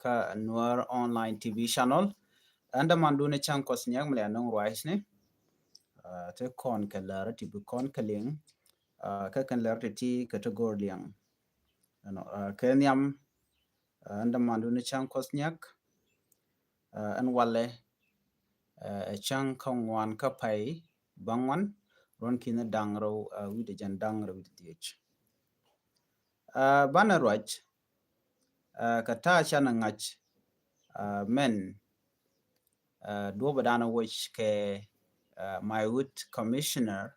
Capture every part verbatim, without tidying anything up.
kä Nuer Online T V channel. Ɛn dämandu ni Cäŋ Kuɔth Nyak mi lɛ nɔŋ ruacni. Ti kɔn kɛ lär ti bi kɔn kɛ liŋ. Kä kɛn lär ti ti kɛ ti go̱r liŋ. Ɛnɔ kɛ nhiam. Ɛn dämandu ni Cäŋ Kuɔth Nyak. Ɛn walɛ ɛ cäŋ kä ŋuan kä pay baŋuan ruɔn ki̱n daŋ rɛw wi̱dɛ jɛn daŋ rɛw wi̱dɛ dhiec. Banɛ ruac kɛ ta̱a̱ canɛ ŋa̱c mɛn duɔ̱pɛ danɛ woc kɛ Maiwut Commissioner.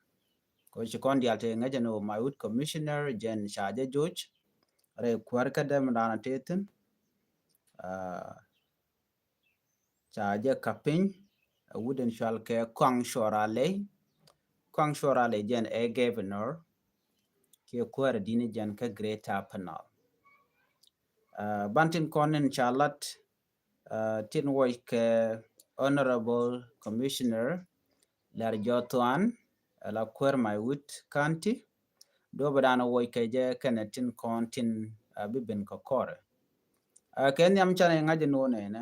Kɛ ci kɔn diaal tëë ŋäcɛ ni wä Maiwut Commissioner jɛn ca jɛ joc rɛy kuäär kädɛ mi danɛ tëë thi̱n. Ca jɛ ka̱p piny ɛ wut in cual kɛ Kuaŋ Cuɔr Alɛy. Kuaŋ Cuɔr Alɛy jɛn ɛ governor kiɛ kuäär di̱ni jɛn kä Greater Upper Nile. Ban tin kɔn in ca lat tin woc kɛ Honorable Commissioner Lɛr Jɔthuan ɛ la kuäär Maiwut County. Duɔ̱pɛ danɛ woc kɛ jɛ kɛnɛ tin kɔn tin bi ben kɛ kɔrɛ. Kɛ nhiam canɛ ŋa̱c nuɔnɛ nɛ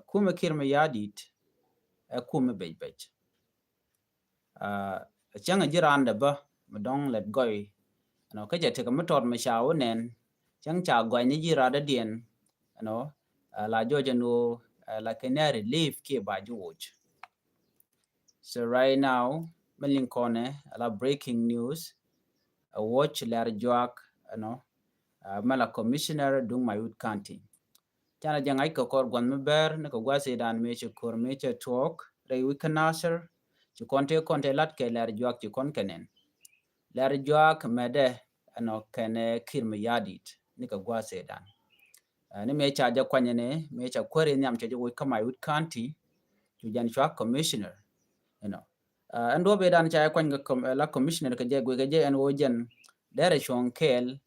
kumɛ Kiir Mayardit ɛ kumɛ bec bec. Cäŋ ji̱ randɛ bä mi dɔ̱ŋ lɛt gɔy. Ɛnɔ kä jɛ tekɛ mi tɔt mi ca wä nɛn cäŋ ca gɔy ni ji̱ radä diɛn. Ɛnɔ la jɔc ɛn wä la kɛ nɛ relief kiɛ ba ji̱ woc. So right now mi liŋ kɔnɛ ala breaking news. Ɛ woc Lɛr Juak ɛnɔ mɛ la commissioner duŋ Maiwut County. Canɛ jɛ ŋa̱c kɛ kɔr gua̱n mi bɛr ni kɛ gua̱th idan mi cɛ kor mi cɛ tuɔɔk rɛy wi̱c kä Nasir. Ci kɔn tëë kɔn tëë lat kɛ Lɛr Juak ci kɔn kɛ nɛn. Lɛr Juak mɛdɛ ɛnɔ kɛnɛ Kiir Mayardit ni kɛ gua̱th idan. Ni mëë ca jɛ kuanyɛ ni mëë ca kuäär in nhiam cɛ jɛ woc kä Maiwut County. Cu jɛn cua commissioner. Ɛnɔ ɛn duɔ̱p idan ca jɛ kuany kɛ la commissioner kɛ jɛ guic kɛ jɛ ɛn wä jɛn. Derɛ cuɔ̱ŋ kɛɛl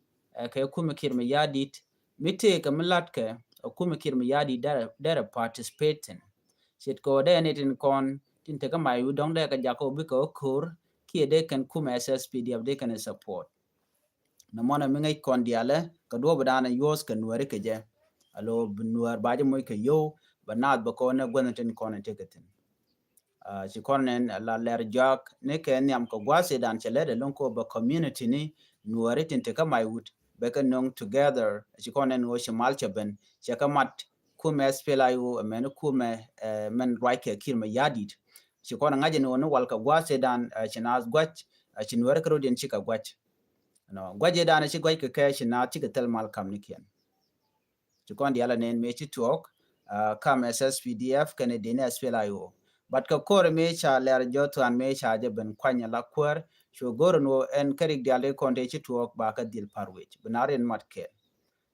kɛ kumɛ Kiir Mayardit mi tëëkɛ mi latkɛ kumɛ Kiir Mayardit derɛ participating. Ce̱tkɛ wä dee ni tin kɔn tin tekä Maiwut dɔ̱ŋ dee kɛ jakä wä bikɛ wä ko̱r kiɛ dee kɛn kumɛ S S P D F dee kɛn support. Nɛ mɔnɛ mi ŋäc kɔn dialɛ kɛ duɔ̱p danɛ yuɔ̱th kɛ Nuääri kɛ jɛ. Alo bi Nuäär ba jɛ moc kɛ yio̱w bɛ naath bɛ kɔn nɛ guänh tin kɔn in tekɛ thi̱n. Ci kɔn nɛn la Lɛr Juak ni kɛ nhiam kɛ gua̱th idan cɛ lɛ dɛ lo̱ŋ kɔ bɛ community ni Nuääri tin tekä Maiwut bɛ kɛ no̱ŋ together. Ci kɔn nɛn wä ci mal cɛ ben cɛ kɛ mat kumɛ S P L A I O ɛmɛn kumɛ mɛn ruac kɛ Kiir Mayardit. Ci kɔn ŋa̱c ni wä ni wal kɛ gua̱th idan ci naath gua̱c ci Nuääri kɛ rot in ci kɛ gua̱c. Ɛnɔ gua̱c idan ci gua̱c kɛ kɛ ci naath ci kɛ thil mal kam ni kiɛn. Ci kɔn dialɛ nɛn mëë ci tuɔɔk kam S S P D F kɛnɛ dini S P L A I O. But kɛ kor mëë ca Lɛr Jɔthuan mëë ca jɛ ben kuany la kuäär cu go̱r ɛn wä ɛn kä rik dial di kɔn tëë ci tuɔɔk ba kä dhil par wec bi na riɛn mat kɛɛl.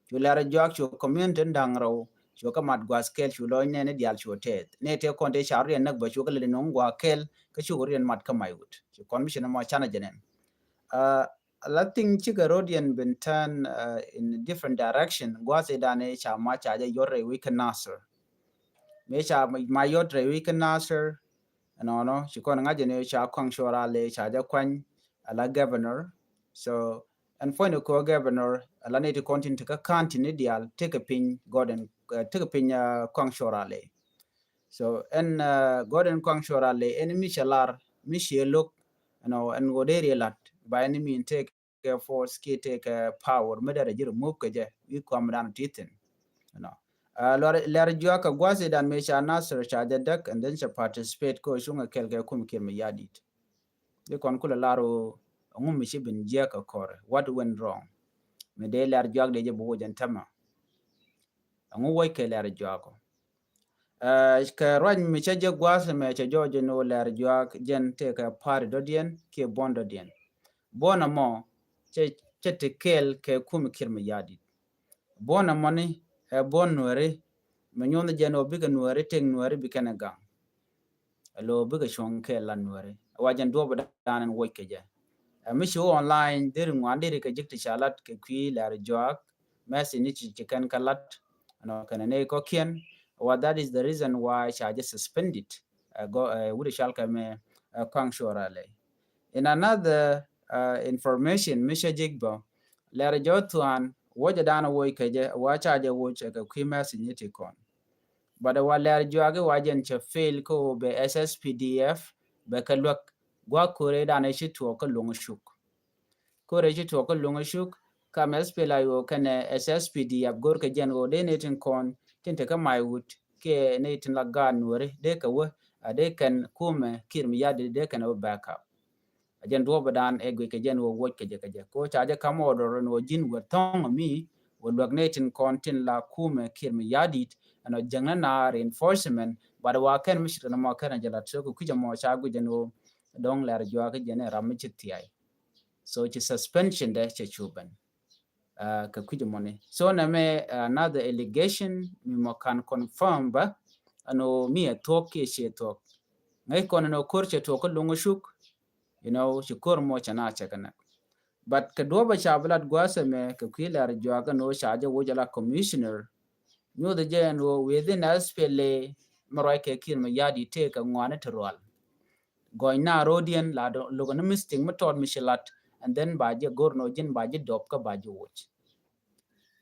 Cu Lɛr Juak cu community da̱ŋ rɛw cu kä mat gua̱th kɛɛl cu lɔc nɛn ni dial cu tɛth ni tëë kɔn tëë ca riɛn näk bä cu kä lɛ di nuɔ̱ŋ gua̱th kɛɛl kä cu riɛn mat kä Maiwut. Ci kɔn mi ci nɔmɔ canɛ jɛ nɛn. La thing cikɛ road yɛn been turn in different direction. Gua̱th idan i̱ ca ma ca jɛ yɔt rɛy wi̱c kä Nasir. Mëë ca ma yɔt rɛy wi̱c kä Nasir. Ɛnɔnɔ ci kɔn ŋa̱c ni ca Kuaŋ Cuɔr Alɛy ca jɛ kuany ala governor. So ɛn puɔ̱ny ni kɔ governor ala ni ti kɔn tin ti kä county ni dial tekɛ piny Gordon tekɛ piny Kuaŋ Cuɔr Alɛy. So ɛn Gordon Kuaŋ Cuɔr Alɛy ɛn mi cɛ lar mi ciɛ lo̱k. Ɛnɔ ɛn ɣöö dee riɛ la̱t ba ɛn mi in tekɛ force kiɛ tekɛ power mi derɛ ji̱ remove kɛ jɛ wi̱i̱ kuam dan ti thi̱n. Ɛnɔ Lɛr Juak kɛ gua̱th idan mi ca Nasir ca jɛ däk and then ca participate kɛ cuŋ kɛ kɛl kɛ kum Kiir Mayardit. Di kɔn kulɛ lar ɣöö ɛŋu mi ci bin jiɛk kɛ kɔrɛ, what went wrong? Mi dee Lɛr Juak dee jɛ bi woc ɛn tämɛ. Ɛŋu woc kɛ Lɛr Juak ɔ? Kɛ ruac mi cä jɛ gua̱a̱th mɛ cɛ jɔɔc jɛ ni wä Lɛr Juak jɛn tëëkɛ pa̱a̱ri dɔ̱diɛn kiɛ buɔ̱n dɔ̱diɛn. Buɔ̱n ɛmɔ cɛ ti kɛɛl kɛ kum Kiir Mayardit. Buɔ̱n ɛmɔni ɛ buɔ̱n Nuääri mɛ nyuɔ̱n jɛn wä bikɛ Nuääri tëk Nuääri bi kɛn ɛ gaŋ. Alo bikɛ cuɔ̱ŋ kɛɛl la Nuääri ɛ wa jɛn duɔ̱p dan ɛn woc kɛ jɛ. Ɛ mi ci wä online deri ŋuan deri kɛ jik ti ca lat kɛ kui̱ Lɛr Juak message ni ci ci kɛn kä lat. Ɛnɔ kɛn ɛ nɛy kɔ̱kiɛn. Wa that is the reason why ca jɛ suspended. Ɛ gɔ ɛ wut ɛ cal kɛ mɛ ɛ Kuaŋ Cuɔr Alɛy. In another information mi cä jik bä Lɛr Jɔthuan Wuɔcɛ dan wuɔc kɛ jɛ, wa ca jɛ wuɔc kɛ kui̱ message ni ti kɔn. But wa Lɛr Juak wa jɛn cɛ fail kä wä bɛ S S P D F bɛ kɛ luäk gua̱a̱k ko̱rɛ dan ci tuɔɔk kä Luŋ Cuk. Ko̱rɛ ci tuɔɔk kä Luŋ Cuk, kam S P L A I O kɛnɛ S S P D F go̱r kɛ jɛn wä dee ni tin kɔn tin te kä Maiwut kiɛ ni tin la gaat Nuɔri dee kɛ wä a dee kɛn kumɛ Kiir Mayardit dee kɛn wä backup. A jɛn duɔ̱ɔ̱p dan ɛ guic kɛ jɛn wä wuɔc kɛ jɛ kɛ jɛ. Ko ca jɛ kam order ni wä ji̱n wä thɔŋ mi wä luäk ni tin kɔn tin la kumɛ Kiir Mayardit ɛn ɔ jäŋ ni na reinforcement, but wa kɛn mi ci tɛn mɔ kɛn jɛ la tök kui̱c mɔ ca guic jɛn wä dɔŋ Lɛr Juak jɛn ɛ ram mi ci thiay. So ci suspension dɛ cɛ cu ben. Uh, kɛ kui̱c mɔni. So nɛ mɛ, uh, another allegation mi mɔ kan confirm ba ɛn ɔ mi ɛ thuɔk kiɛ ciɛ thuɔk. Ŋäc kɔn ɛn ɔ ko̱r cɛ tuɔk kä Luŋ Cuk, you know, ci ko̱r mɔ cɛ na cɛ kɛ nɛk. But kɛ duɔ̱ɔ̱p a ca bi lat gua̱a̱th ɛmɛ kɛ kui̱ Lɛr Juak ɛn ɔ ca jɛ wuɔc ala commissioner. Nyuɔth jɛ ɛn ɔ within S P L A mɛ ruac kɛ Kiir Mayardit tëë kɛ ŋuani ti rual. Gɔny na ro̱diɛn la dɔ-, lo̱k ni mistake mi tɔt mi ci lat, and then ba jɛ go̱r nɔ ji̱n ba jɛ dɔp kä ba jɛ wuc.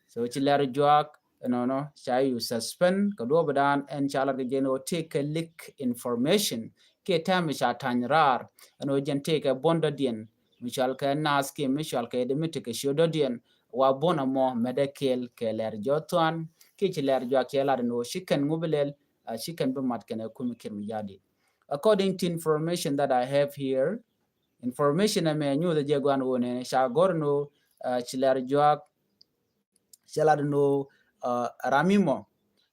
So ci Lɛr Juak ɛnɔnɔ ca yu suspend kɛ duɔ̱ɔ̱p dan ɛn ca lat kɛ jɛn ɔ tëë kɛ leak information kiɛ tɛm mi ca tany raar ɛn ɔ jɛn tëë kɛ buɔ̱n dɔ̱diɛn mi cɔal kɛ naath kiɛ mi cɔal kɛ dee mi tekɛ ciö dɔ̱diɛn wa buɔ̱n ɛmɔ mɛt ɛ kɛɛl kɛ Lɛr Juak Thuan kiɛ ci Lɛr Juak kiɛ lat ɛn ɔ ci kɛn ŋubi lɛl, uh, ci kɛn bi mat kɛn ɛ kumi Kiir Mayardit. According to information that I have here, information ɛmɛ nyuɔth jɛ guan wä nɛ ca gɔr no, uh, ci Lɛr Juak cɛ lat no, uh, ram mi mɔ,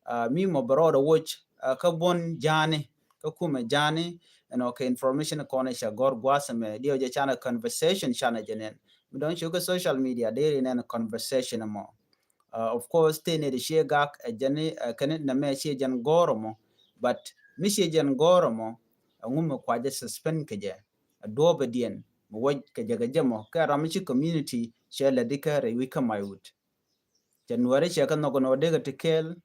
uh, mi mɔ bɛ rɔɔdɛ wuɔc, uh, kä buɔ̱n ja̱a̱ni kä kumɛ ja̱a̱ni. You know, kɛ information kɔn cɛ gɔr gua̱a̱th ɛmɛ diɛ jɛ canɛ conversation canɛ jɛ nɛn mi dɔ̱ŋ ci kä social media deri nɛn conversation ɛmɔ. Uh, of course tëë nɛ di ciɛ gak ɛ jɛn, uh, kɛn nɛ mɛ ciɛ jɛn gɔr ɛmɔ, but mi ciɛ jɛn gɔr ɛmɔ ɛŋu mi kua jɛ suspend kɛ jɛ a duɔ̱ɔ̱p ɛ diɛn mi wuɔc kɛ jɛ kɛ jɛ mɔ kɛ ram mi ci community cɛ lɛ di kä rɛy wi̱c kä Maiwut. Cɛ Nuɛri cɛ kä nhɔk nɔ dee kɛ ti kɛɛl.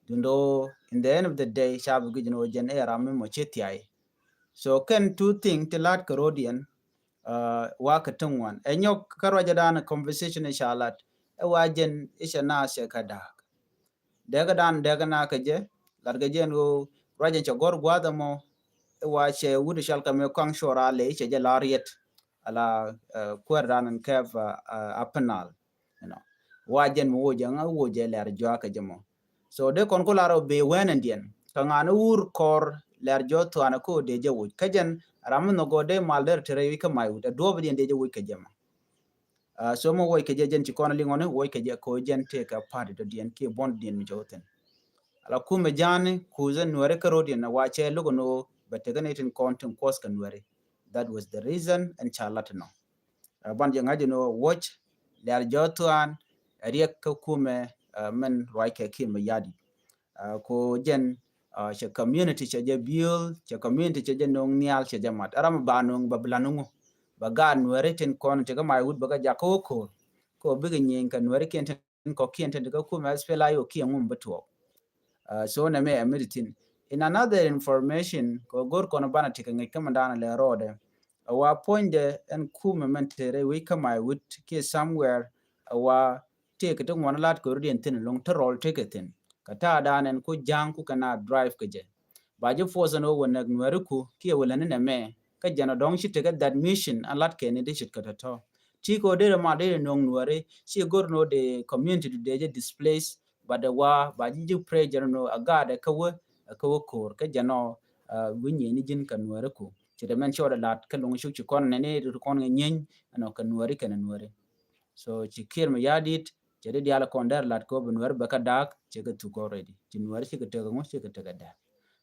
Dundo in the end of the day ca bi guic ni wä jɛn ɛ ram mi mɔ ci thiay. So kɛn two thing ti la̱t kɛ ro̱diɛn, uh, wa kɛ ti ŋuan ɛ nyɔk kä ruacɛ dan conversation ɛ ca lat ɛ wa jɛn ɛ cɛ na cɛ kɛ da̱a̱k. Dɛkä dan dɛkä na kɛ jɛ lat kɛ jɛ ɛn ɣöö ruacɛ cɛ gɔr gua̱a̱th ɛmɔ ɛ wa cɛ wut ɛ cɔal kɛ mɛ kɔaŋ cuɔr a lɛ cɛ jɛ la riɛt ala, uh, kuäär dan ɛn kɛp, uh, uh, Upper Nile. You know, wa jɛn mi wocɛ ŋa wocɛ Lɛr Juak kɛ jɛ mɔ. So dee kɔn ku lar ɔ bee wɛn ɛn diɛn kɛ ŋa̱n wur kɔr Lɛr Juak Thuan ɛ ko dee jɛ woc kä jɛn ram mi nhɔk gɔ dee mal der te rɛy wi̱c kä Maiwut ɛ duɔɔp diɛn dee jɛ woc kɛ jɛ mɔ. Uh, so mɔ woc kɛ jɛ jɛn ci kɔn liŋ ɔni woc kɛ jɛ ko jɛn tëë kɛ party dɔ diɛn kiɛ buɔn diɛn mi cɛ wä thin. Ala kumɛ ja̱a̱ni kuuth ɛ Nuɛri kä ro̱diɛn ɛ wa cɛ luk ɔni wä bɛ tekɛ ni tin kɔn tin kuɔth kɛ Nuɛri. That was the reason ɛn ca lat nɔ. Uh, ban jɛ ŋa̱c ni wä woc Lɛr Juak Thuan ɛ riɛk kä kumɛ, uh, mɛn ruac kɛ Kiir Mayardit. Uh, ko jɛn, uh, cɛ community cɛ jɛ build, cɛ community cɛ jɛ no̱o̱ŋ nhial cɛ jɛ mat. Ɛ ram ba no̱o̱ŋ ba bi la no̱o̱ŋ ba gaat Nuɛri tin kɔn ti kä Maiwut bä kä jak kä wä ko̱o̱r. Ko bikɛ nyieny kɛ Nuɛri kiɛn tin kɔkiɛn tin ti kä kumɛ S P L A I O kiɛ ŋum bi tuɔɔk. Uh, so nɛ mɛ ɛ mi ti thin. In another information ko go̱r kɔn banɛ ti kɛ ŋic kä mi daanɛ lɛ rɔɔdɛ. A wa puɔ̱nydɛ ɛn kumɛ mɛn te rɛy wi̱c kä Maiwut kiɛ somewhere a wa tëëkɛ ti ŋuɔ̱n la̱t kɛ rut yɛn thi̱n ɛlɔ̱ŋ ti rɔl tëëkɛ thi̱n. Kɛ ta̱a̱ da̱a̱n ɛn ku ja̱a̱ŋ ku kɛ na drive kɛ jɛ. Ba ji̱ force ɛn ɣöö wä näk Nuɛri ku kiɛ wä läni nɛmɛ kä jɛn ɔ dɔ̱ŋ ci tekɛ that mission an la̱t kɛ ni di ce̱tkɛ tɔ̱tɔ̱. Ti kɛ ɣöö derɛ ma derɛ nöŋ Nuɛri ci go̱r ni ɣöö dee community du dee jɛ displace, but dee wa ba ji̱ ji̱ pressure ni ɣöö a gaatdɛ kä wä, kä wä ko̱o̱r kä jɛn ɔ, uh, wi̱ny yɛn ni ji̱n kɛ Nuɛri ku. Ci dee mɛn ci ɣɔdɛ la̱t kä Luŋ Cuk ci kɔn nɛni ri kɔn ŋɛ nyieeny ɛn ɔ kɛ Nuɛri kɛnɛ Nuɛri. So ci Kiir Mayardit cɛ di diaal kɔn dɛr lat kɔ bi Nuɛri bɛ kä daak cɛ kɛ thuk already. Ci Nuɛri ci kɛ tekɛ ŋu ci kɛ tekɛ dɛr.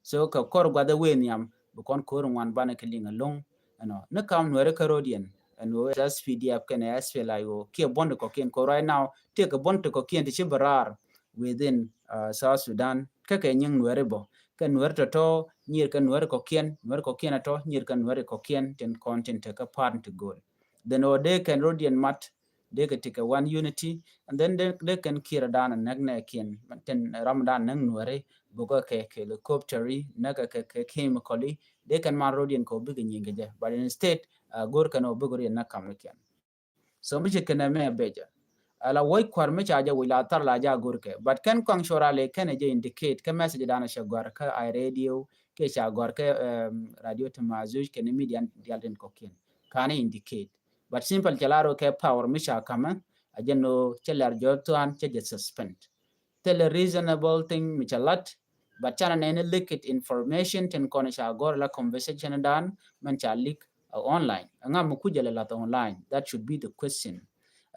So kɛ kɔr guath ɛ wee nhiam bi kɔn ko̱r ŋuan banɛ kɛ liŋ ɛlɔ̱ŋ. Ɛnɔ ni kam Nuɛri kä ro̱diɛn ɛn ɣöö S P D F kɛnɛ S P L A I O kiɛ buɔ̱n ti kɔkiɛn kɔ right now tëëkɛ buɔ̱n ti kɔkiɛn ti ci bi raar within, uh, South Sudan. Kä kɛ nyiŋ Nuɛri bɔ kɛ Nuɛri tɔ̱tɔ̱ nyier kɛ Nuɛri kɔkiɛn, Nuɛri kɔkiɛn tɔ̱tɔ̱ nyier kɛ Nuɛri kɔkiɛn tin kɔn tin tekä part ti go̱o̱l. Then ɔ dee kɛn ro̱diɛn mat dee kɛ tekɛ one unity, and then dee, dee kɛn Kiir dan näk nɛɛkiɛn tin ram dan näk Nuɛri bukɛ kɛ, kɛ helicopter i näk kɛ, kɛ, kɛ chemical i dee kɛn man ro̱diɛn kɛ ɔ bikɛ nyieny kɛ jɛ. But instead, uh, go̱r kɛn ɔ bikɛ ro̱diɛn näk kamnikiɛn. So mi ci kɛn ɛmɛ bɛcɛ. Ala wuɔc kuäär mi ca jɛ wi̱c la thar la jɛ a go̱r kɛ. But kɛn kɔaŋ cuɔra lɛ kɛn ɛ jɛ indicate kɛ message dan cɛ gɔ̱r kä iRadio kɛ ca gɔ̱r kɛ, um, Radio Tamazuj kɛn media dial tin kɔkiɛn. Kan indicate. But simple cɛ la rɔ kɛ power mi ca kamɛ, a jɛ no cɛ lɛr jɔr tuan cɛ jɛ suspend. Thilɛ reasonable thing mi cɛ lat, but canɛ nɛn leaked information tin kɔn ca gɔr la conversation dan mɛn ca leak, uh, online. Ŋa mi kucɛ lɛ lath online? That should be the question.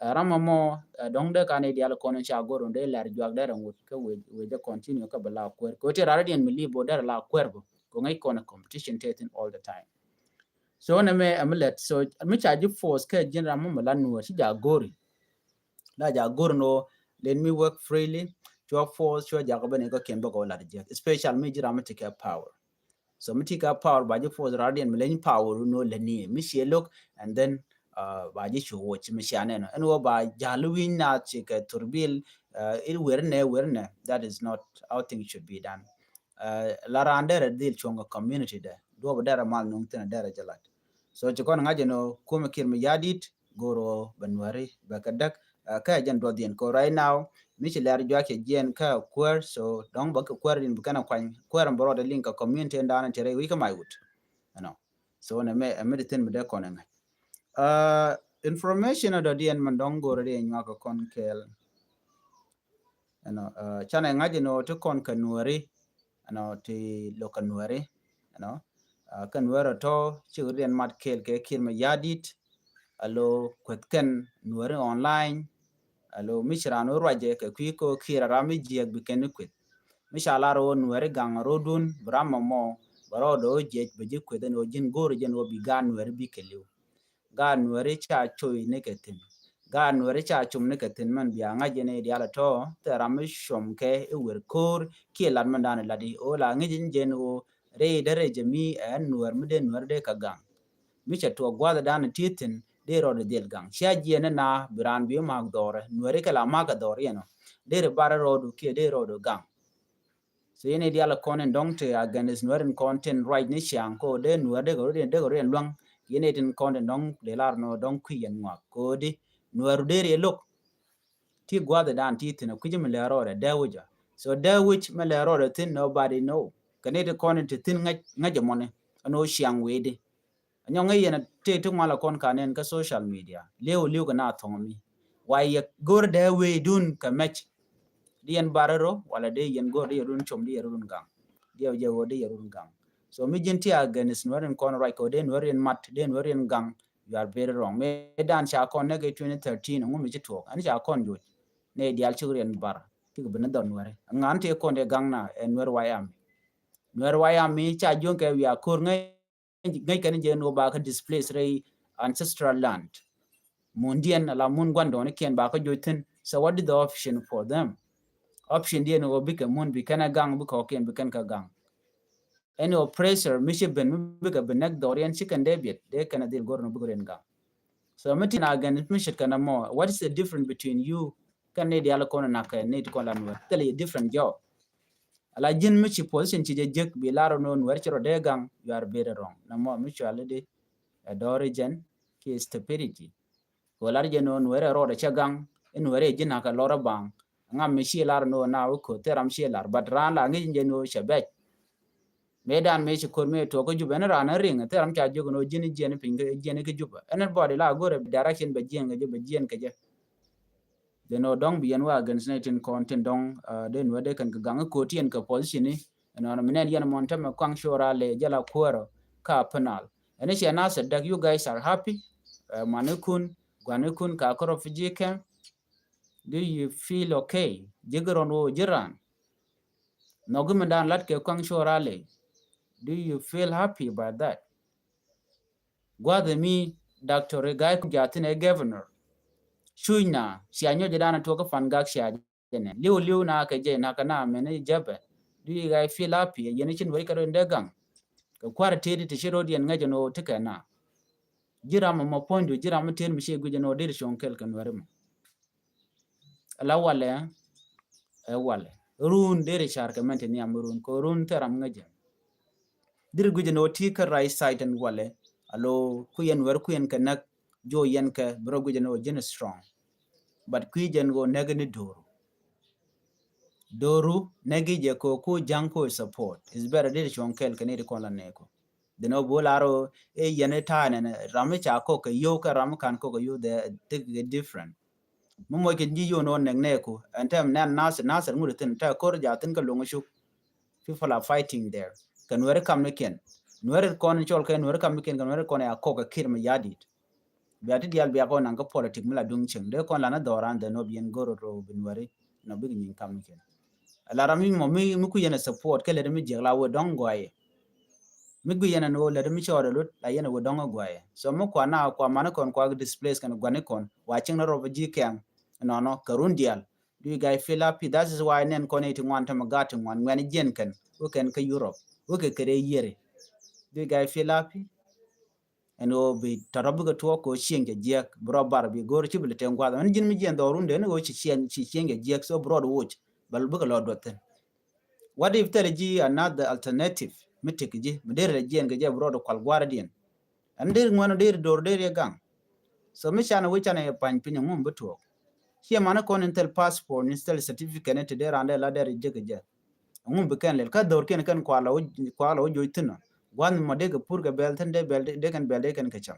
Uh, ram mɔ, uh, dɔŋ dee kan i̱ dial kɔn ca gɔr dee lɛr juak dee rɛ ŋut kɛ wee, wee jɛ continue kɛ bɛ la kuɛr. Kɛ wee ti rari diɛn mi libo dee rɛ la kuɛr bɔ. Kɛ ŋäc kɔn competition te thin all the time. So nɛ mɛ ɛmi lɛt. So mi ca ji̱ force kɛ ji̱n ram mɔ mi la nuɔr ci ja gori. La ja gori no, let me work freely. Cuɔ force, cuɔ jakɔ bɛ ni kɔ ken bɛ kɔ lat ji̱. Especially mi ji̱ ram mi ti kɛ power. So mi ti kɛ power ba ji̱ force rari diɛn mi leny power no lɛ ni. Mi ci look and then, uh, ba ji̱ cu wuc mi ci anɛ no. Ɛn wɔ ba jal wi̱ny na ci kɛ turbil, uh, it wer nɛ, wer nɛ. That is not how things should be done. Uh, la ran derɛ dhil cuɔŋ kɛ community dɛ. Duɔp derɛ mal nuŋ thin derɛ jɛ lat. So ci kɔn ŋa̱c ɛn ɔ kumɛ Kiir Mayardit goro bɛ nuɛri bɛ kɛ däk, uh, kä jɛn duɔth yɛn ko right now. Mi ci lɛr juak cɛ jiɛn kä kuäär, so dɔŋ bä kɛ kuäär din bɛ kɛn a kuany kuäär bɛ rɔɔdɛ liŋ kɛ community in dan in te rɛy wi̱c kä may wut. You know. So nɛ mɛ, mɛ di thin mi dee kɔn ɛŋɛ. Uh, information a dɔ̱diɛn mɛn dɔ̱ŋ go̱o̱rɛ di nyuak kɔn kɛɛl. Ɛnɔ, uh, canɛ ŋa̱c ɛnɔ ti kɔn kɛ nuɛri, ɛnɔ ti lo̱k kɛ nuɛri, ɛnɔ, uh, kɛ nuɛri tɔ cik riɛn mat kɛɛl kɛ Kiir Mayardit, alo kueth kɛn nuɛri online, alo mi ci ran wä ruacɛ kɛ kui̱ kɛ wä Kiir a ram mi jiɛk bi kɛn ni kueth. Mi ca lar wä nuɛri gaŋ rodun bi ram mɔmɔ bɛ rɔɔdɛ wä jiɛc bɛ ji̱ kueth ɛn wä ji̱n go̱o̱rɛ jɛn wä bi gaat nuɛri bi kɛ li̱w. Gaat nuɛri ca coy ni kɛ thi̱n. Gaat nuɛri ca cum ni kɛ thi̱n mɛn bia ŋa̱c jɛn i̱ diaal tɔ thɛ ram mi cuɔm kɛ i̱ wer ko̱o̱r kiɛ lat mɛn dan i̱ lat i̱ ɣöö la ŋi̱c in jɛn ɣöö rɛy dee rɛy jɛ mi ɛn nuɛr mi dee nuɛr dee kɛ gaŋ. Mi cɛ tuɔɔk gua̱th dan i̱ ti thi̱n dee rɔɔd i̱ dhil gaŋ. Cia jiɛn i̱ na bi raan bi ma̱a̱k dhɔrɛ nuɛri kɛ la ma̱a̱k kɛ dhɔr yɛn ɔ dee ri bar i̱ rɔɔdu kiɛ dee rɔɔdu gaŋ. So yɛn i̱ dial kɔn in dɔŋ te against nuɛr in kɔn tin ruac ni ciaŋ ko dee nuɛr dee kɛ rot in dee kɛ rot in luaŋ. Yɛn i̱ tin kɔn in dɔŋ dee lar nɔ dɔŋ kui̱ yɛn ŋuak ko di nuɛr dee riɛ lo̱k. Ti gua̱th dan ti thin a kui̱c mi lɛ rɔɔdɛ dee wi̱c a. So dee wi̱c mi lɛ rɔɔdɛ thin nobody know. Kɛ ni ti kɔn in ti thin ŋäc ŋäc ɛmɔni ɛn ɣöö ciaŋ wee di. Anyɔŋ ŋäc yɛn a tëë ti ŋual a kɔn ka nɛn kä social media. Liw liw kɛ na thɔŋ mi. Wa yɛ go̱r dee wee dun kɛ mɛc. Di yɛn bar rɔ wala di yɛn go̱r di yɛ run com di yɛ run gaŋ. Di yɛ jɛ wä di yɛ run gaŋ. So mi ji̱n ti against nuɛr in kɔn ruac kɛ wä di nuɛr in mat di nuɛr in gaŋ. You are very wrong. Mi dan ca kɔn nɛ kɛ twenty thirteen ŋu mi ci tuɔk ɛn ca kɔn joc. Nɛ dial cik riɛn bar ti kɛ bi ni dhɔr nuɛri ŋan ti kɔn di gaŋ na ɛ nuɛr wayam. Nuɛr wayam mi ca juɔ̱ŋ kɛ wiaa ko̱r ŋäc ŋäc kɛn jɛ nuɔ ba kä displace rɛy ancestral land. Mun diɛn ala mun guandɔni kiɛn ba kä joc thin. So what is the option for them? Option diɛn wä bikɛ mun bi kɛn a gaŋ bikɛ kiɛn bi kɛn kä gaŋ. Any oppressor mi ci ben mi bikɛ bi nɛk dhɔriɛn ci kɛn dee biɛt dee kɛn a dhil gor ni bikɛ riɛn gaŋ. So mi tin a gɛn mi cit kɛn a mɔ, what is the difference between you kɛn ni dial kɔn nak kɛ ni ti kɔn la nuɛr? Thil yi different job. Ala ji̱n mi ci position ci jɛ jek bi lar nɔ nuɛr ci rɔ dee gaŋ, you are very wrong. Na mɔ mi cual di a dɔri jɛn ki stupidity. Ko lar jɛ nɔ nuɛr rɔ de cɛ gaŋ, nuɛr ji̱n nak kɛ lɔr baŋ. Ŋam mi ci lar nɔ na wä ko thil ram ci lar, but ran la ŋi̱c jɛ nɔ cɛ bɛc. Mëë dan mëë ci ko̱r mëë tuɔk kä Juba ɛn ran ɛ riŋ thil ram ca jiök nɔ ji̱n jiɛn piny jiɛn kä Juba. Anybody la go̱rɛ direction bɛ jiɛn kɛ jɛ bɛ jiɛn kɛ jɛ. Dee nɔ dɔŋ bi yɛn wa against ni tin kɔn tin dɔŋ, uh, dee nuɛ dee kɛn kɛ gaŋ ko̱r ti yɛn kɛ position ni. Ɛn ɔn mi nɛn yɛn mɔn tämɛ kɔaŋ cuɔra lɛ jɛ la kuäärä ka penal. Ɛn i̱ cɛ na sɛ däk, you guys are happy. Uh, mani kun guani kun ka kɔrɔ fi ji̱ kɛm. Do you feel okay? Ji̱ gɛ rɔn woo ji̱ ran. Nhɔk mi dan lat kɛ kɔaŋ cuɔra lɛ. Do you feel happy about that? Gua̱dhɛ mi Doctor Rigathi Gachagua thin ɛ governor. Cuc na cia nyɔc dan tuɔk kä pan gak cia jɛ nɛ liw liw na kɛ jɛ na kɛ na mɛn i̱ jɛpɛ. Do you guys feel happy? Yɛn i̱ cin wec kɛ rɔ in dee gaŋ kɛ kua̱r tëëdi ti ci rɔ diɛn ŋäc ɛn ɣöö ti kɛ na. Ji̱ ram ɛmɔ puɔ̱nydu ji̱ ram mi tëëd mi ci guic ɛn ɣöö dee ti cuɔ̱ŋ kɛl kɛ nuɛri mɔ. La walɛ ɛ walɛ run deri car kɛ mɛn ti nhiam run kɛ run thil ram ŋäcɛ. Deri guic ni wä ti kä right side ɛn walɛ alo kuiɛn wɛr kuiɛn kɛ näk jo yɛn kɛ bi rɔ guic ni wä ji̱n strong. But kui̱ jɛn ɣöö näk ni do̱ru. Do̱ru näk jɛ kɛ ku ja̱ŋ ku support. Is better dee cuɔ̱ŋ kɛl kɛ ni ti kɔn la nɛɛku. Dhin ɣöö bo̱o̱ lar ɣöö i̱ yɛn i̱ ta̱a̱ nɛn ram mi ca kɔk kɛ yio̱w kɛ ram mi ka̱n kɔk kɛ yio̱w, they think different. Mi moc kɛ ji̱ yio̱w ni ɣöö näk nɛɛku. Ɛn tɛm nɛn Nasir, Nasir ŋut ithin tɛ ko̱r ja̱ thin kɛ luŋ icuk. People are fighting there. Kɛ Nuɛri kamnikiɛn. Nuɛri kɔn cɔl kɛ Nuɛri kamnikiɛn kɛ Nuɛri kɔn ya kɔk kɛ Kiir Mayardit. Bia ti dial bia kɔn naŋ kä politik mi la duŋ cieŋ. Dee kɔn la ni dhɔran dhɛ nɔ bi yɛn go̱r rɔ bi Nuɛri nɔ bik nyin kamnikiɛn. La ram mi mɔ mi, mi ku yɛn a support kɛ lɛ mi jiɛk la wee dɔŋ gɔaye. Mi gui yɛn a ni wee lɛ mi cɔɔd a lut la yɛn a wee dɔŋ gɔaye. So mi kua na kua mani kɔn kua displace kɛn guani kɔn wa cieŋ ni rɔ bi ji̱ kɛm. Nɔnɔ kɛ run dial. Do you guys feel happy? That is why nɛn kɔn iti ŋuan tämɛ gat ti ŋuan ŋuɛn jiɛn kɛn wä kɛn kä Europe wä kɛ kɛrɛ yieri. Do you guys feel happy? Ɛn ɣöö bi tɔ̱tɔ̱ bikɛ tuɔɔk kɛ ɣöö cieŋ cɛ jiɛk bi rɔ bar bi go̱o̱r ci bi lɛ teŋ gua̱th ɛn ji̱n mi jiɛn dhɔrun den ɣöö ci cieŋ ci cieŋ cɛ jiɛk so bi rɔɔd woc bal bikɛ lɔ duɔth thin. What if thilɛ ji̱ another alternative mi tek ji̱ mi der lɛ jiɛn kɛ jɛ bi rɔɔd kual gua̱a̱r diɛn? Ɛn der ŋuɛn der dor der yɛ gaŋ. So mi canɛ wi̱c canɛ yɛ pany piny ŋum bi tuɔɔk. Ciɛ mani kɔn in thil passport ni thil certificate ni ti der randɛ la der jek jɛ. Ŋum bi kɛn lel kä dhor kiɛn kɛn kual la wä joc thin nɔ. Gua̱n mɔ dee kɛ pur kɛ bɛl thin dee bɛl dee kɛn bɛl dee kɛn kɛ cam.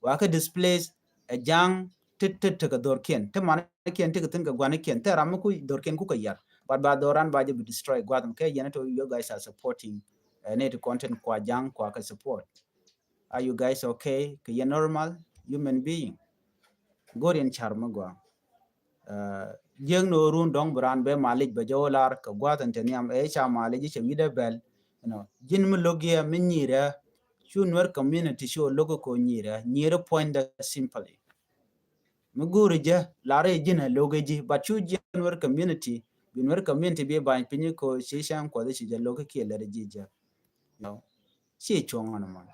Wa kɛ displace ɛ ja̱ŋ ti ti ti kɛ dhor kiɛn ti mani kiɛn ti kɛ thin kɛ gua̱n kiɛn thɛ ram mi ku dhor kiɛn ku kɛ yar. But ba dhor ran ba jɛ bi destroy gua̱n kɛ yɛn to you guys are supporting. Ɛ ni ti content kua ja̱ŋ kua kɛ support. Are you guys okay? Kɛ yɛ normal human being. Go̱r yɛn car mi gɔaa. Jiäk ni ɣöö run dɔ̱ŋ bi raan bɛ malic bɛ jɛ wä lar kɛ gua̱th ɛn te nhiam ɛ ca malic cɛ wi̱dɛ bɛl. Ji̱n mi lo̱k yɛ mi nyirɛ cu Nuer community cu lo̱k kɛ nyirɛ nyirɛ puɔ̱nydɛ simply. Mi go̱o̱ri jɛ lar i̱ ji̱n ɛ lo̱k i̱ ji̱ but cu ji̱ Nuer community bi Nuer community bi ba̱ny piny ko ci cäŋ kuɔth ci jɛ lo̱k kiɛ lɛr ji̱ jɛ. Ci cuɔ̱ŋ ɔn mɔn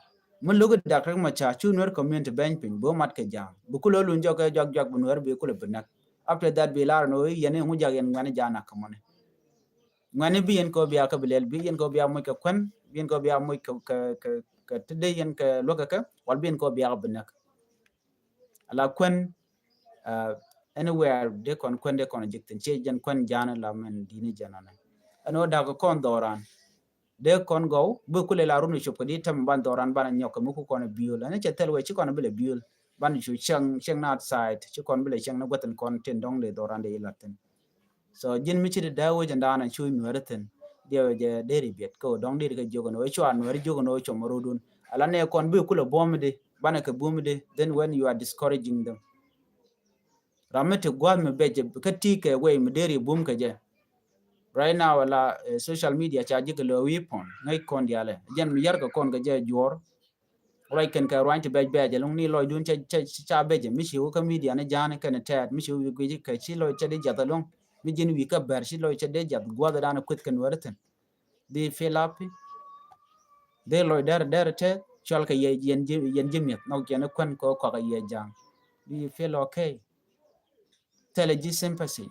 mi lo̱k i̱ dak rik ma ca cu Nuer community bɛny piny bi wä mat kɛ ja̱a̱ŋ bi kulɛ lun jɔk kɛ jɔak jɔak bi Nuer bi kulɛ bi näk. After that bi lar ni wä i̱ yɛn i̱ ŋu jak yɛn ŋuɛni ja̱a̱ŋ nak kɛ mɔni. Ŋuɛni bi yɛn kɛ wä bia kɛ bi lɛl bi yɛn kɛ wä bia moc kɛ kuɛn bi yɛn kɛ wä bia moc kɛ kɛ kɛ ti dee yɛn kɛ luäk kɛ kɛ wal bi yɛn kɛ wä bia kɛ bi näk. Ala kuɛn anywhere dee kɔn kuɛn dee kɔn jik thin cie jɛn kuɛn ja̱a̱ŋ la mɛn di̱ni jɛn ɔnɛ. Ɛn wä dak kɔn dhɔran. Dee kɔn gɔw bi kulɛ la run cop kɛ di tɛm ban dhɔran ban nyɔk kɛ mi ku kɔn biol ɛn cɛ thɛl wɛ ci kɔn bi lɛ biol ban cu cɛŋ cɛŋ na outside ci kɔn bi lɛ cɛŋ ni guäthin kɔn tin dɔŋ dee dhɔran dee ilat thin. So ji̱n mi ci di dee wec ɛn daanɛ cu Nuɛri thin diɛ wec jɛ dee ri biɛt kɛ wä dɔŋ dee ri kɛ jiök ɛn wec cua Nuɛri jiök ɛn wec com rudun. Ala nɛ kɔn bi kulɛ buɔm di banɛ kɛ bum di then when you are discouraging them. Ram mi ti gua̱th mi bɛc kä ti kɛ wei mi deri bum kɛ jɛ. Right now ala social media ca ji̱ kɛ lɛ weapon ŋäc kɔn dialɛ jɛn mi yar kɛ kɔn kɛ jɛ juɔr. Ruac kɛn kɛ ruany ti bɛc bɛc ɛlɔŋ ni lɔcdun ca bɛc mi ci wä kä media ni ja̱a̱n kɛn tɛɛt mi ci wä wi̱i̱ guic kɛ ci lɔc ca di jath ɛlɔŋ mi ji̱n wi̱i̱ kä bɛr ci lɔc ca di jath gua̱th dan kueth kɛ Nuɛri thin. Do you feel happy? Dee lɔc dɛr dɛr tɛ cual kɛ yɛ yɛn ji̱ mi̱eth nɔk yɛn kuɛn kɛ kɔk kɛ yɛ ja̱a̱ŋ. Do you feel okay? Thɛlɛ ji̱ sympathy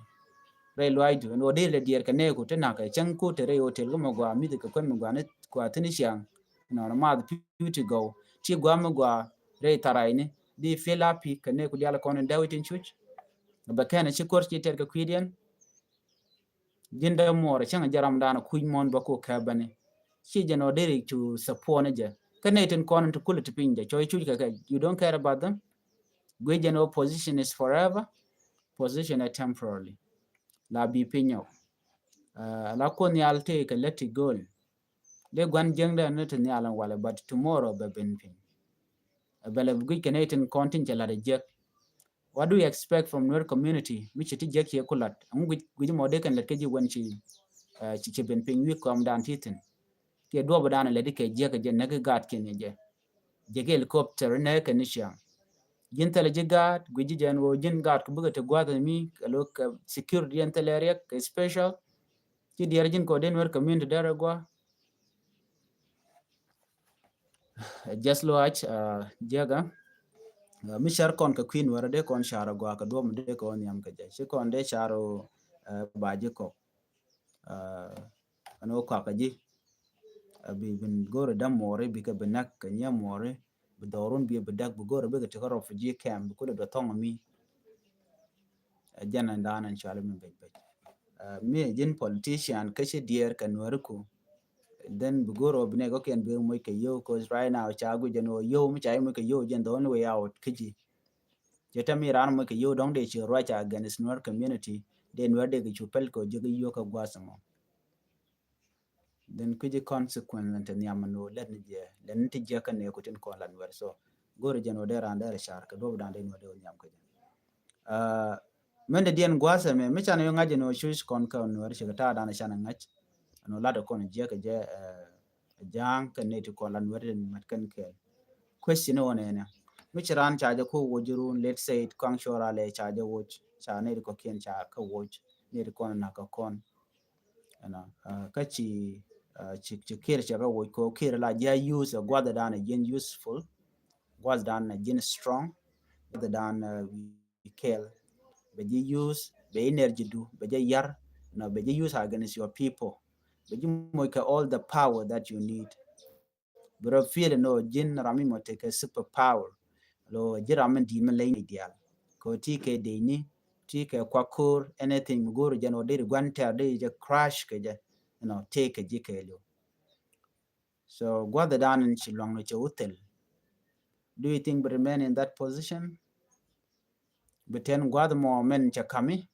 rɛy luaacdu ɛn ɣöö dee lɛ diɛɛr kɛ nɛɛku ti na̱kɛ cäŋ ku te rɛy hotel kä mi gɔaa mi̱th kɛ kuɛn mi gɔaa ni kua thi̱n ciaŋ. Nɔnɔ math pi̱w ti gɔw ti gɔaa mi gɔaa rɛy tharacni. Do you feel happy kɛ nɛɛku diaal kɔn in dee wi̱c tin cuc? Bɛ kɛn ci kuɔr ci tɛr kɛ kui̱diɛn. Ji̱n dee muɔɔr cäŋ jɛ ram da̱a̱n kuc muɔ̱n bä ku kɛ bäni. Ci jɛ nɔ deri cu support ni jɛ kä nɛy tin kɔn in ti kulɛ ti piny jɛ cɔy cuc kɛ kɛ you don't care about them. Guic jɛ nɔ position is forever. Position is temporarily. La bi piny nyɔk. La kuɔth nhial ti kɛ lät ti go̱o̱l. Dee gua̱n jiäkdɛ ni ti nhial in walɛ but tomorrow bɛ ben piny. Bɛ lɛ bi guic kɛ nɛy tin kɔn tin cɛ lat a jiäk. What do you expect from Nuer community mi ci ti jiäk ci ku lat? Ɛŋu guic mɔ dee kɛn lät kä ji̱ wen ci ci ben piny wi̱i̱ kɔmdan ti thin. Kiɛ duɔpdan lät ikɛ jiäk kɛ jɛ näk i̱ gaat kiɛn kɛ jɛ. Jiäk helicopter inɛ kɛn i̱ ciaŋ. Ji̱n thɛl ji̱ gaat guic ji̱ jɛn ɣöö ji̱n gaat ku bikɛ ti gua̱th mi kɛ lo̱k kɛ security ɛn thɛl ɛ riɛk kɛ special. Ci diɛɛr ji̱n kɔ dee Nuer community dee rɛ gua̱. Just luaac jiäkä mi car kɔn kɛ kui̱ Nuɛrä dee kɔn car agɔaa kɛ duɔ̱p mi dee kɔn nhiam kɛ jɛ ci kɔn dee car ba ji̱ kɔk. Ɛn ɣöö kɔakä ji̱ bi bin go̱o̱rɛ däm muɔɔri bikɛ bi näk kɛ nyiɛ muɔɔri bi dhɔrun bi bi däk bi go̱o̱rɛ bikɛ ti kä refugee camp bi kulɛ duɔth thɔŋ mi. Ɛ jɛn ɛn daan ɛn cuali mi bec bec. Mi ji̱n politician kä ci diɛɛr kɛ Nuɛri ku. Then bi go̱r ɔ bi nɛ kɔkiɛn bi moc kɛ yio̱w, 'cause right now ca guic ɛn ɣöö yio̱w mi ca moc kɛ yio̱w jɛn the only way out kä ji̱. Cɛ tɛm mi raan moc kɛ yio̱w dɔ̱ŋ dee ci ruac against Nuer community, dee Nuer dee kɛ cu pɛl kɛ ɔ jiäk yio̱w kä gua̱th ɛmɔ. Then kui̱ci consequence lan te nhiam ni wä lät ni jɛ, lät ni ti jɛ kä ni ku tin kɔn la Nuɛr. So go̱ri jɛn wä dee ran dee rɛ car kɛ duɔp dan dee Nuɛr dee wä nhiam kä jɛ. Mɛn de diɛn gua̱a̱th ɛmɛ mi can yɔ ŋa̱c ni wä cuc kɔn kä Nuɛr cɛ kɛ ta̱a̱ dan can ŋa̱c. Ɛn wä lat kɔn jɛ kɛ jɛ ja̱a̱ŋ kɛ ni ti kɔn la Nuɛr dee mat kɛn kɛɛl. Question ni wä nɛnɛ mi ci ran ca jɛ ko woc run, let's say it kɔŋ cɔra lɛ ca jɛ woc, ca ni ti kɔkiɛn ca kä woc, ni ti kɔn nak kɛ kɔn. Ɛnɔ kä ci ci ci Kiir cɛ kɛ woc ko Kiir la jɛ use guath dan a jin useful, guath dan a jin strong, guath dan bi kɛl bɛ ji̱ use bɛ energy du bɛ jɛ yar, ɛnɔ bɛ ji̱ use against your people, bɛ ji̱ moc kɛ all the power that you need. Bi rɔ feel ɛnɔ jin ram mi mɔ tekɛ super power. Lo ji̱ ram mi di̱i̱t mi leny ni dial ko ti kɛ deni, ti kɛ kwa ko̱r, anything mi go̱o̱r jɛn wä deri gua̱n tɛr deri jɛ crash kɛ jɛ, you know, tekɛ ji̱ kɛ lo. So gua̱th dan in ci luaŋ ni cɛ wä thil. Do you think bi remain in that position? Bi ten gua̱th mɔ mɛn cɛ kami.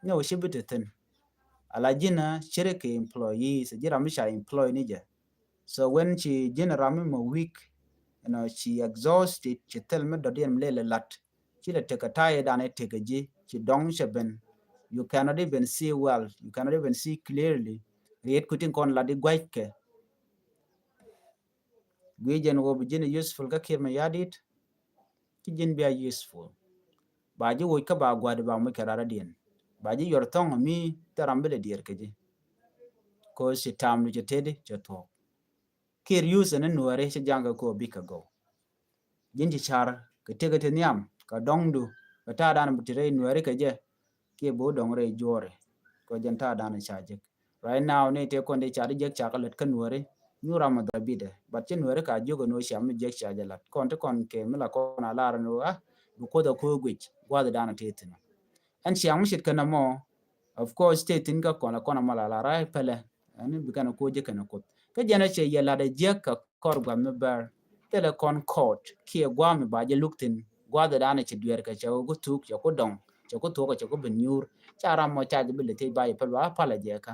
Nyɛ wä ci bi te thin. Ala ji̱n a ciri kɛ employees, ji̱ ram mi ca employ ni jɛ. So when ci ji̱n ram mi mɔ weak, you know, ci exhausted, ci thil mi dɔ̱diɛn mi lele lat. Ci lɛ tekɛ ta̱a̱ dan ɛ tekɛ ji̱, ci dɔŋ cɛ ben. You cannot even see well, you cannot even see clearly. Riet ku tin kɔn lat di gua̱ckɛ. Gui jɛn wä bi ji̱n useful kä Kiir Mayardit. Ci ji̱n bia useful. Ba ji̱ woc kä ba gua̱di ba muc kɛ rara diɛn. Ba ji̱ yuɔr thɔŋ mi thɛ ram bi lɛ diɛr kɛ ji̱. Ko ci tam du cɛ tedi cɛ thuɔk. Kiir use ni Nuɛri ci jaŋ kɛ ko bikɛ gɔw. Ji̱n ci car kɛ tekɛ ti nhiam kɛ dɔŋdu kɛ ta̱a̱ dan bi ti rɛy Nuɛri kɛ jɛ. Kiɛ bi wä dɔŋ rɛy juɔri kɛ jɛn ta̱a̱ dan ca jek. Right now ni tëë kɔn dee ca di jiäk ca kɛ lät kä Nuɛri. Nyu ram mi dhɔr bitdɛ. But ci Nuɛri ka jiök ɛn ɣöö ciam mi jiäk ca jɛ la̱t kɔn ti kɔn kɛ mi la kɔn a lar ɛn ɣöö a bi Kuoth a ko̱o̱k guic gua̱th dan a tëë thi̱n. Ɛn ciaŋ mi ce̱tkɛ nɔmɔ. Of course tëë thi̱n kä kɔn la kɔn a mal a lar a pɛlɛ. Ɛn bi kɛn a ko̱o̱k ji̱ kɛn a Kuoth kä jɛn a cɛ yɛ la̱t a jiäk kɛ kɔr gua̱th mi bɛr. Thilɛ kɔn kɔɔt kiɛ gua̱a̱th mi ba jɛ luk thi̱n. Gua̱th dan a cɛ dueer kɛ cɛ ku thuk cɛ ku dɔŋ cɛ ku thuɔk cɛ ku bi nyuur. Ca ram mɔ ca jɛ bi lɛ thiec ba jɛ pɛl ba pal a jɛ kä.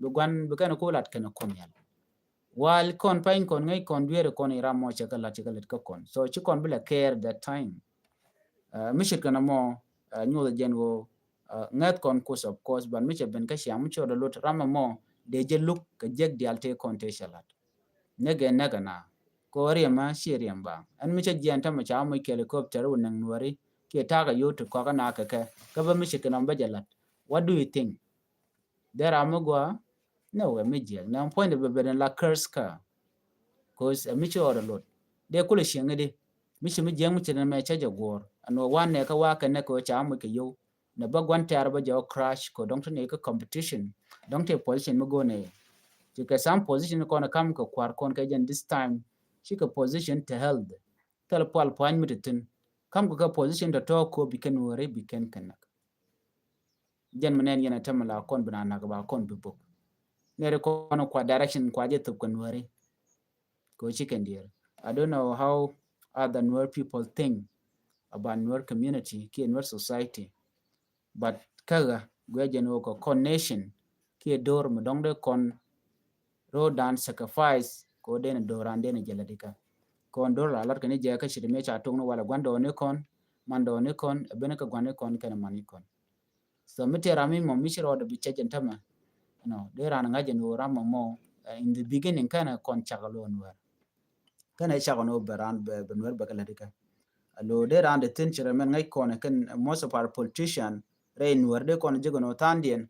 Bi gua̱n bi kɛn ku lat kɛn kɔn yal. Wal kɔn pany kɔn ŋäc kɔn dueeri kɔn i ram mɔ cɛ kɛ lat cɛ kɛ lat kä kɔn. So ci kɔn bi lɛ care that time. Mi ce̱tkɛ nɔmɔ nyuɔth jɛn ɣöö ŋäth kɔn kus of course, but mi cɛ ben kä ciaŋ mi cɛ rɔ lot ram mɔ dee jɛ luk kɛ jiäk diaal tëë kɔn tëë cɛ lat. Nɛkɛ nɛkɛ na kɛ ɣöö riɛm a ciɛ riɛm ba. Ɛn mi cɛ jiɛn tämɛ ca muc kɛ helicopter wä näŋ Nuɛri kiɛ ta̱a̱ kɛ yot ti kɔakä na kɛ kɛ kä bä mi ce̱tkɛ nɔmɔ bä jɛ lat. What do you think? Dee ram mi gua? No, ɛ mi jiɛk nɛ puɔ̱nydɛ bɛ ben la curse ka. 'Cause ɛ mi ci ɣɔt ɛ lot dee kulɛ cieŋ i̱di. Mi ci mi jiɛk mi ci nɛ mɛ cä jɛ guɔ̱ɔ̱r ɛn wä wan nɛ kä wa kɛ nɛ kɛ wä ca muc kɛ yow. Nɛ bä gua̱n tɛ̈r bä jɛ wä crash kɛ dɔ̱ŋ ti nɛ kä competition. Dɔ̱ŋ ti position mi go̱o̱r nɛ yɛ ci kɛ sam position kɔn ɛ kam kɛ kua̱r kɔn kɛ jɛn this time. Ci kɛ position ti health. Thil pual puany mi ti thi̱n kam kɛ kɛ position tɔ̱tɔ̱ ko bi kɛn wä ri bi kɛn kɛ näk. Jɛn mi nɛn yɛn a tämɛ la kɔn bi na nak ba kɔn bi bok. Nɛri kɔn kua direction kua jɛ thop kɛ Nuɛri. Ko ci kɛn diɛr. I don't know how other Nuer people think about Nuer community kiɛ Nuer society. But kä ɣä guɛ jɛn wä kɛ kɔn nation kiɛ dor mi dɔŋ de kɔn rodan sacrifice ko den doran den jɛ la dika. Kɔn dor la lat kɛ ni jɛ kä ci de mi ca tok ni wala guan dɔni kɔn, man dɔni kɔn, a ben kä guan ni kɔn kɛn man ni kɔn. So mi tëë ram mi mɔ mi ci rɔɔdɛ bi cɛ jɛn tämɛ. Nɔ dee ran ŋa̱c jɛn ɣöö ram mɔ mɔ in the beginning kɛnɛ kɔn cak lo̱o̱n wɛr. Kɛnɛ cak nɔ bɛ ran bɛ Nuɛr bɛ kɛ lät ikɛ. Alo dee ran de thin ci rɛ mɛn ŋa̱c kɔn kɛn most of our politician rɛ in Nuɛr dee kɔn jek nɔ thandiɛn.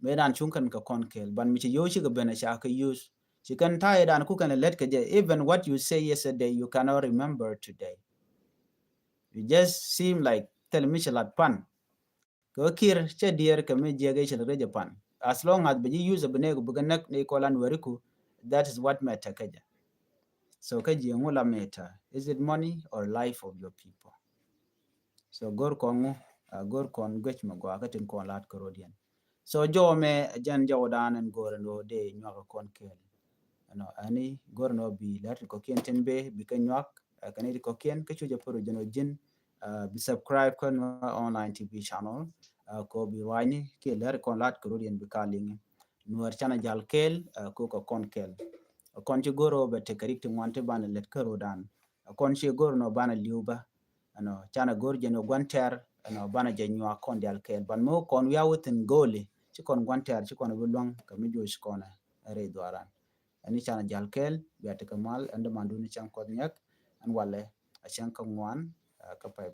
Mëë dan cuŋ kɛn kɛ kɔn kɛɛl ban mi ci yo̱o̱ cikɛ ben a ca kɛ use. Ci kɛn ta̱a̱ idan ku kɛn lɛ lät kɛ jɛ, even what you say yesterday you cannot remember today. You just seem like thil mi ci lat pan. Kɛ wä Kiir cɛ diɛɛr kɛ mi jiɛk i̱ cɛ lɛ rɛc ɛ pan. As long as bɛ ji̱ use ɛ bi nɛɛk bi kɛ näk ni kɔlan wɛriku. That is what matter kä jɛ. So kä jiɛ ŋu la matter, is it money or life of your people? So go̱r kɔn ŋu Go̱r kɔn guec mi gɔaa kä tin kɔn la̱t kärodiɛn. So jɔw mɛ jɛn jɔw dan ɛn go̱r ɛn ɣöö dee nyuak kɔn kɛɛl. Ɛnɔ ɛni go̱r ɛn ɣöö bi lɛr ti kɔkiɛn tin bee bi kä nyuak kɛn ti kɔkiɛn kä cu jɛ pär jɛn ɣöö ji̱n bi subscribe kä Nuer Online T V channel. Kɛ ɣöö bi ruacni kiɛ lɛr kɔn la̱t kärodiɛn bi ka liŋi. Nuɛr canɛ jal kɛɛl kɛ ɣöö kɛ kɔn kɛɛl. Kɔn ci go̱r ɣöö bɛ tekɛ rik ti ŋuan ti banɛ lɛt kä ro̱dan. Kɔn ci go̱r nɔ banɛ li̱w bä. Ɛnɔ canɛ go̱r jɛn ɣöö gua̱n tɛr ɛnɔ banɛ jɛ nyuak kɔn dial kɛɛl ban mi wä kɔn wiaa wä thi̱n go̱o̱li ci kɔn gua̱n tɛr ci kɔn bi luäŋ kɛ mi juɔc kɔn ɛ rɛy dhuaran. Ɛni canɛ jal kɛɛl bia tekɛ mal ɛn dämandun cäŋ kuɔth nyɛk ɛn walɛ a cäŋ kä ŋuan kä pay.